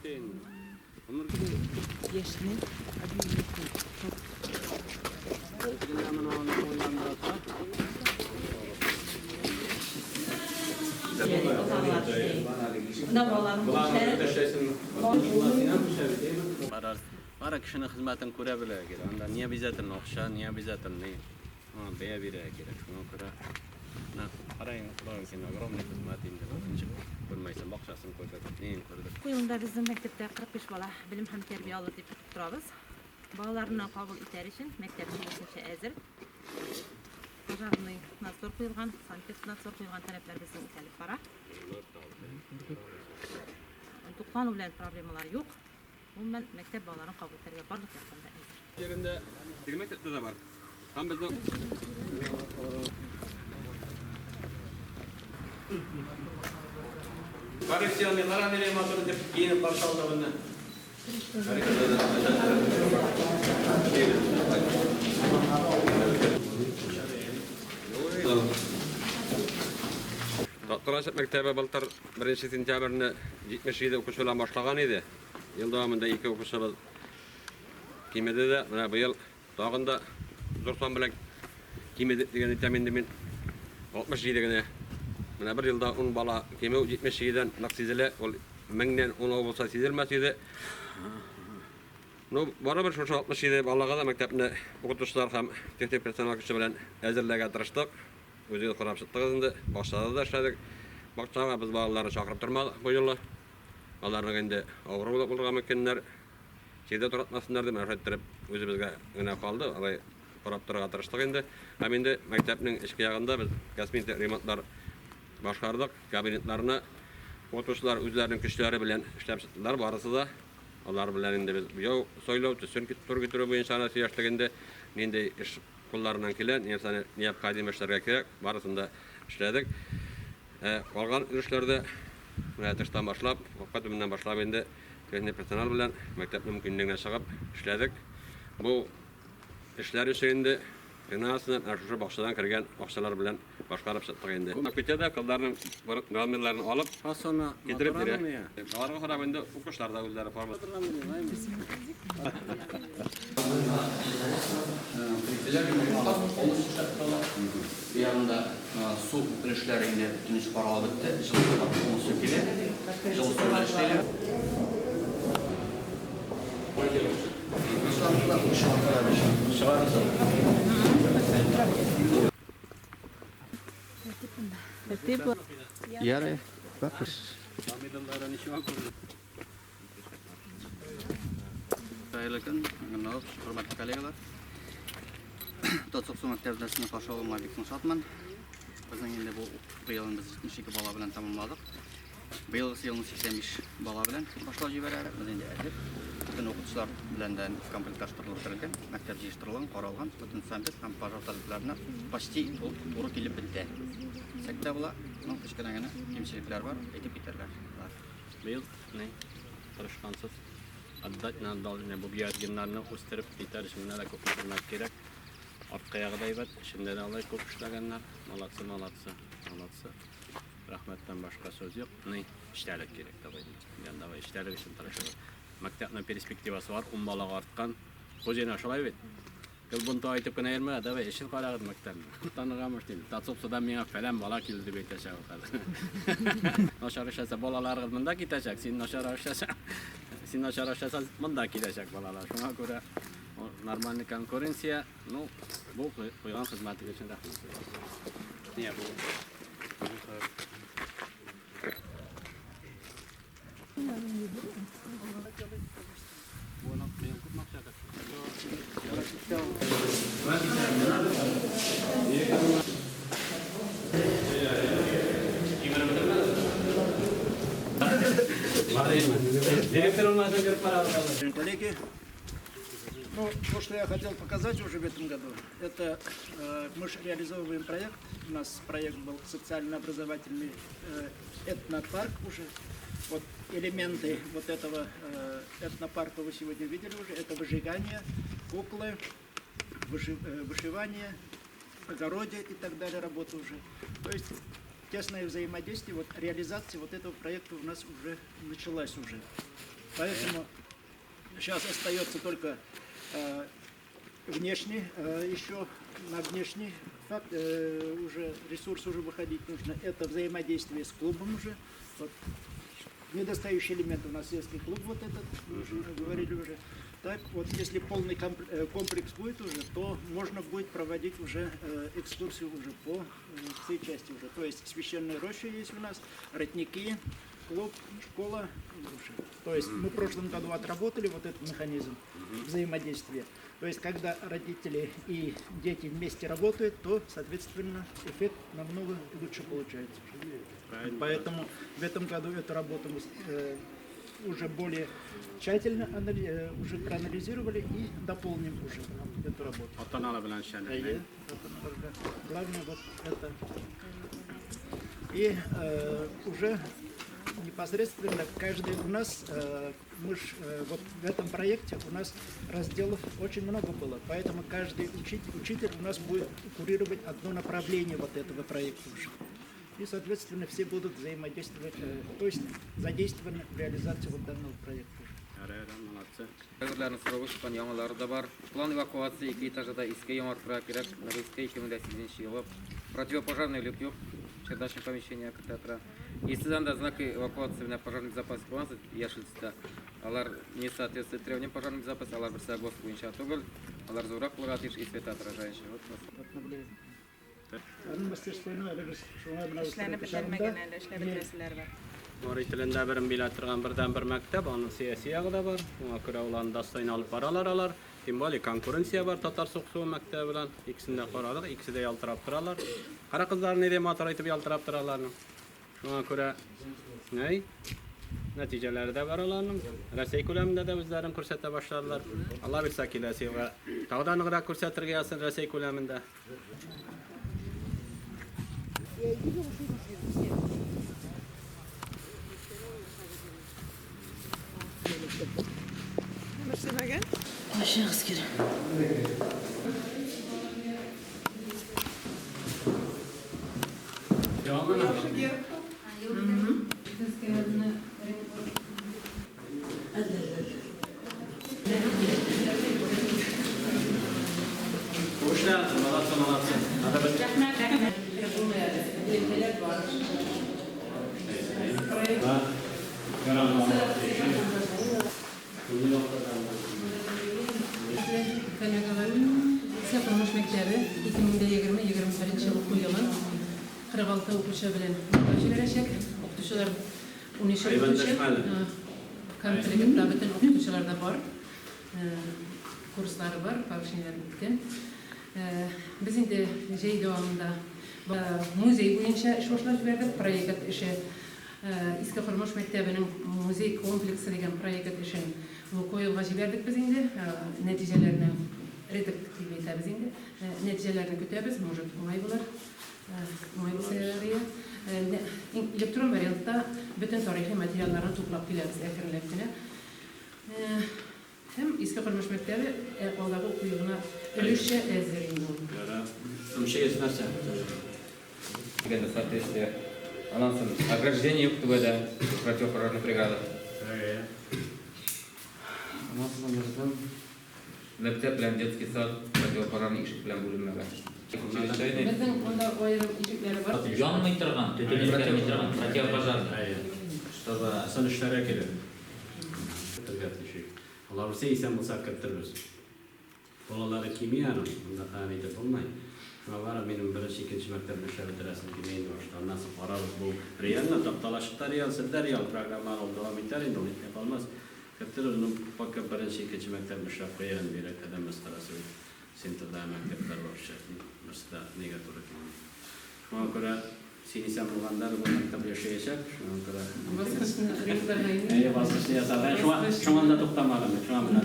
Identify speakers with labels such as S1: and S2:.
S1: китә инде.
S2: Яшьне
S1: Бары кешенең хезмәтен күрә белергә кирәк. Анда не обязательно акча, не обязательно аңа бәя бирергә кирәк. Шуңа күрә менә кара инде, Құдай син огромный хезмәт инде. Ничек күрмәйсең, бакчасын күрдек, неен күрдек.
S3: Бу елда безнең мәктәптә 45 бала белем һәм тәрбия алыр дип көтеп торабыз. Балаларны кабул итәр өчен мәктәп тулысынча әзер. Пожарный надзор куелган, санэпиднадзор куелган таләпләр безнең үтәлеп бара. Туклану белән проблемалар юк. Гомумән, мәктәп балаларын кабул итәргә барлык яктан да әзер.
S1: Җирендә теге мәктәптә дә бар. Һәм безнең Коррекционный кара матур итеп киенеп каршы алды безне. Татар мәктәбе былтыр 1 сентябрьне 77 укучы белән башлаган иде. Ел дәвамында ике укучыбыз кимеде дә, менә быел тагын да зур сан белән кимеде дигән әйтәм инде мин. 67 генә. Менә бер елда 10 бала кимү 77-дән нык сизелә. Ул меңнән 10 булса сизелмәс иде. Ну, барыбер шушы 67 балага да мәктәпне укытучылар һәм техник персонал көче белән әзерләргә тырыштык. Үзегез карап чыктыгыз инде. Бакчада да эшләдек. Бакчага без балаларны чакырып тормадык бу юлы. Аларның инде авыру булырга мөмкиннәр. Чирдә таратмасыннар дип, менә шулай иттереп үзебезгә генә калды. Алай карап торырга тырыштык инде. Һәм инде мәктәпнең эчке ягында без косметик ремонтлар башкардык. Кабинетларны укытучылар үзләренең көчләре белән эшләп чыктылар барысы да. Алар белән инде без буяу сайлау, төсен туры китерү буенча гына сөйләштек инде. Нинди эш кулларыннан килә, нәрсәне необходимо эшләргә кирәк, барысын да эшләдек. Ә калган өлешләрдә менә тыштан башлап, капка төбеннән башлап инде техник персонал белән мәктәпнең мөмкинлегенә чыгып эшләдек. Бу эшләр өчен инде финансны менә шушы бакчадан кергән акчалар белән башкарып чыктык инде. Күп китә дә кызларның размерларын алып
S4: Фасоны
S1: китереп бирә. Аларга карап инде укучылар да үзләре форма.
S4: Бу ягында су өлешләре инде бөтенесе каралып бетте. Җылы суга полностью килә. Җылы су белән эшлиләр.
S5: Ярый,
S4: Хәерле көн, Гөлназ, хөрмәтле коллегалар. Татсуксу мәктәбендә сезне каршы алуыма бик зур шатмын. Безнең инде бу уку елын без 72 бала белән тәмамладык. Быелгысы елны 85 бала белән башлап җибәрәбез. Без инде әзер. Бөтен укытучылар белән дә комплектлаштырылып бетерелгән, мәктәп җыештырылган, каралган, бөтен санбез һәм пожар таләпләренә почти туры килеп бетте. Дисәк тә була, но кечкенә генә кимчелекләр бар, әйтеп китәрләр.
S1: Быел ни тырышкансыз. Отдать надо должное. Бу георгиннарны үстереп китәр өчен менә дә күп хезмәт кирәк. Арткы ягы да әйбәт, эчендә дә алай күп эшләгәннәр. Молодцы, молодцы, молодцы. Рәхмәттән башка сүз юк. Ни, эчтәлек кирәк давай. Дигән давай эчтәлек өчен тырышабыз. Мәктәпнең перспективасы бар, 10 балага арткан. Хуҗина шулай бит. Гел бунта әйтеп кенә йөрмә, давай эшен карагыз мәктәпне. Таныган башлыйм. Татсуксыдан миңа фәлән бала килде дип әйтәчәк ул хәзер. Начар эшләсә балаларыгыз монда китәчәк, син начар эшләсәң, син начар эшләсәң монда киләчәк балалар. Шуңа күрә нормальный конкуренция, ну, бу куйган хезмәтегез өчен рәхмәт. Не, бу.
S6: Коллеги, ну, то, что я хотел показать уже в этом году, это мы же реализовываем проект. У нас проект был социально-образовательный этнопарк уже. Вот элементы вот этого этнопарка вы сегодня видели уже. Это выжигание, куклы, вышивание, огороде и так далее, работа уже. То есть тесное взаимодействие, вот реализация вот этого проекта у нас уже началась уже. Поэтому сейчас остается только внешний, еще на внешний факт, уже ресурс уже выходить нужно. Это взаимодействие с клубом уже. Вот. Недостающий элемент у нас сельский клуб вот этот, мы уже говорили уже. Так вот, если полный комплекс будет уже, то можно будет проводить уже экскурсию уже по всей части уже. То есть священная роща есть у нас, родники, клуб, школа. Уже. То есть мы в прошлом году отработали вот этот механизм взаимодействия. То есть когда родители и дети вместе работают, то, соответственно, эффект намного лучше получается. Поэтому в этом году эту работу мы уже более тщательно уже проанализировали и дополним уже эту работу.
S2: Ата-аналар белән эшләнә.
S6: Әйе, главное вот это. И уже непосредственно каждый у нас, мы ж, вот в этом проекте у нас разделов очень много было, поэтому каждый учитель у нас будет курировать одно направление вот этого проекта уже. И, соответственно, все будут взаимодействовать, то есть задействованы в реализации вот данного проекта уже.
S2: Молодцы.
S5: Кайберләренең срогы чыккан, яңалары да бар. План эвакуации ике этажда да иске яңартырга кирәк. Иске 2008 елгы. Противопожарный люк юк. Чердачное помещение кертә тора. И сез анда знаки эвакуации менә пожарной безопасности куйгансыз яшел төстә. Алар не соответствует требованиям пожарной безопасности, алар берсе ГОСТ буенча түгел. Алар зуррак булырга тиеш и светоотражающий. Вот.
S6: Аның мастерскойны әле без шуңа менә
S3: Эшләнеп бетермәгән әле, эшләп бетерәселәр бар.
S2: Мари телендә белем бирә торган бердән-бер мәктәп, аның сәяси ягы да бар. Шуңа күрә уларны достойно алып баралар алар. Тем более конкуренция бар Татар Суксуы мәктәбе белән. Икесен дә карадык, икесе дә ялтырап торалар. Кара кызлар ни дә матур итеп ялтырап торалар. Шуңа күрә ни нәтиҗәләре дә бар аларның. Рәсәй күләмендә дә үзләрен күрсәтә башладылар. Алла бирсә, киләсе елга тагы да ныграк күрсәтергә язсын Рәсәй күләмендә.
S3: Ашыгыз кирәк.
S2: Эшләнсен, молодцы, молодцы. Надо быть.
S3: Рәхмәт, рәхмәт. Элемтәләр бар.
S2: Да.
S3: Коллегалар, Иске Кормыш мәктәбе 2020-21 уку елын 46 укучы белән җибәрәчәк. Укытучылар 13 укытучы. Комплектта бөтен укытучылар да бар. Курслары бар, повышениеләр үткән. Без инде җәй дәвамында музей буенча эш башлап җибәрдек. Проект эше, Иске Кормыш мәктәбенең музей комплексы дигән проект эшен Лукойлга җибәрдек без инде. Нәтиҗәләрне редак дип әйтәбез инде. Нәтиҗәләрне көтәбез, может, уңай булыр. Уңай булса ярар. Электрон вариантта бөтен тарихи материалларны туплап киләбез әкренләп кенә. Һәм Иске Кормыш мәктәбе алдагы уку елына өлешчә әзер инде ул.
S2: Ничек нәрсә?
S5: Дигәндә соответствие. Аннан соң ограждение юк түбәдә, противопожарная преграда. Аннан соң безнең мәктәп белән детский сад противопожарный ишек белән бүленмәгән. Чрезвычайный
S3: Безнең монда аерым ишекләре бар.
S7: Янмый торган, төтен үткәрми торган, противопожарный. Чтобы
S2: Сон эшләргә кирәк. Безгә төшик. Алар берсе исән булса кертербез. Балалары кими аның, монда каян әйтеп булмый. Шуңа бары минем беренче, икенче мәктәпне эшләп бетерәсем килә инде башта. Аннан соң карарбыз, бу реально такталашыкта реал, сездә реал программа ул дәвам итәр инде, ул итми калмас. Кертербез, ну пока беренче, икенче мәктәпне эшләп куяйын, бигрәк адәм мәсхәрәсе бит. Центрда мәктәпләр вообще берсе дә нигә туры килми. Шуңа күрә син исән булганда бу мәктәп яшәячәк, шуңа күрә
S3: Баскычны ремонтларга инде.
S2: Әйе, баскычны ясарга. Шуңа шуңа да туктамадым, шуңа менә.